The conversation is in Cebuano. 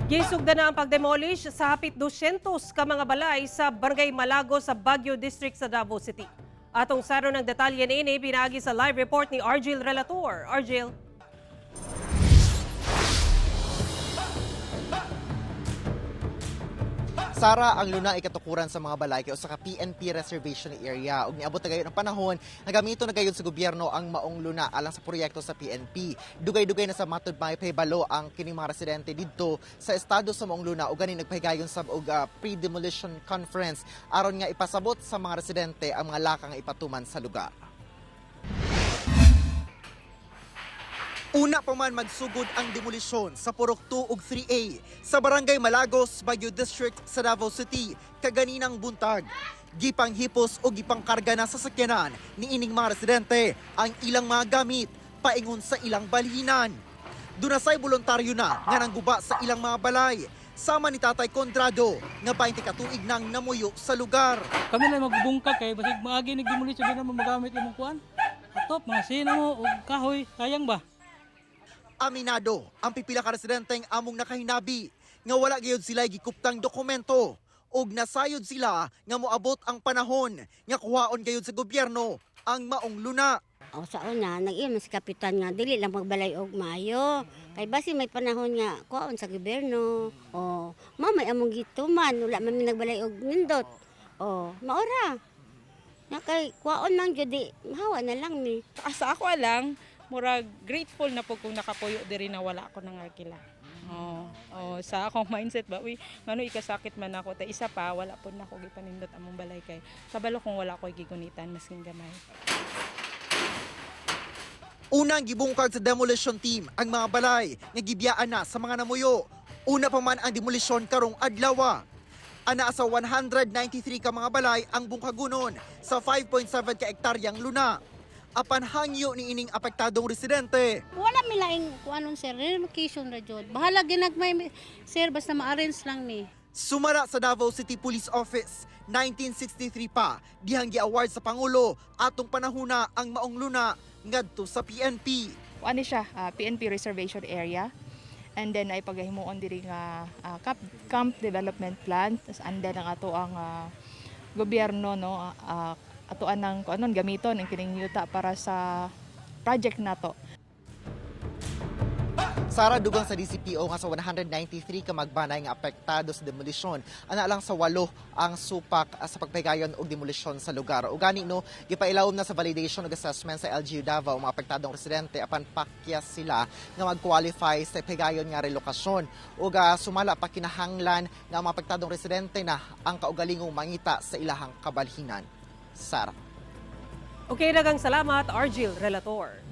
Gisugda na ang pagdemolish sa hapit 200 ka mga balay sa Barangay Malago sa Baguio District sa Davao City. Atong saro ng detalye niini pinaagi sa live report ni Argil Relator. Argil. Sara, ang luna ay katukuran sa mga balay kay usa ka PNP reservation area ug niabot na gayon ang panahon nga gamito na gayon sa gobyerno ang maong luna alang sa proyekto sa PNP. Dugay-dugay na sa matud pahibalo ang kining mga residente didto sa estado sa maong luna ug gani nagpahigayon sab og pre-demolition conference aron nga ipasabot sa mga residente ang mga lakang ipatuman sa lugar. Una pa man magsugod ang demolisyon sa Purok 2 ug 3A sa Barangay Malagos, Baguio District sa Davao City kaganinang buntag. Gipanghipos o gipangkarga na sa sakyanan ni ining mga residente ang ilang mga gamit paingon sa ilang balhinan. Dunasay voluntaryo na nga nangguba sa ilang mga balay sama ni Tatay Kondrado nga 20 ka tuig nang namuyo sa lugar. Kami lang magbungkag kay basig maagi ni demolish di na mo magamit imong kuan. Atop mga sina mo og kahoy, sayang ba? Aminado ang pipila ka residenteng among nakahinabi nga wala gayud sila gikuptang dokumento ug nasayod sila nga moabot ang panahon nga kuhaon gayud sa gobyerno ang maong luna. O sa una, nag-iyon man si kapitan nga dili lang magbalay og maayo. Kay basi may panahon nga kuhaon sa gobyerno. O mao may among gituman, wala man mi nagbalay og nindot. O maora. Na kay kuhaon man jud di mahawa na lang mi. Sa ako lang, murag grateful na po kung nakapuyo diri na wala ako nangakila. Oh, sa akong mindset ba, uy, ngano ikasakit man ako, ta isa pa, wala po na ako gipanindot among balay kay kabalo kung wala ko gigunitan masking gamay. Unang gibungkag sa demolition team ang mga balay nga gibiyaan na sa mga namuyo. Una pa man ang demolisyon karong adlaw. Ana sa 193 ka mga balay ang bungkagunon sa 5.7 ka ektaryang luna. Apan hangyo ni ining apektadong residente. Wala mi laing kuanon, sir, relocation ra jud. Bahala ginagmay, sir, basta ma-arrange lang mi. Sumara sa Davao City Police Office, 1963 pa, dihang gi-award sa Pangulo atong panahuna ang maong luna ngadto sa PNP. Ano siya, PNP reservation area. And then ay pagahimuon diri nga camp development plan. Tas and then ang ato ang gobyerno, no, atoan ng kuanon gamiton ang kining yuta para sa project nato. Sara, dugang sa DCPO nga sa 193 ka magbanay nga apektado sa demolisyon, ana lang sa 8 ang supak sa pagpahigayon og demolisyon sa lugar. O gani, no, gipailawom na sa validation ug assessment sa LGU Davao ang mga apektadong residente apan pakyas sila nga mag-qualify sa pahigayon nga relokasyon. Ug sumala pa, kinahanglan nga ang mga apektadong residente na ang kaugalingong mangita sa ilahang kabalhinan. Sara. Okay, daghang salamat, Argil Relator.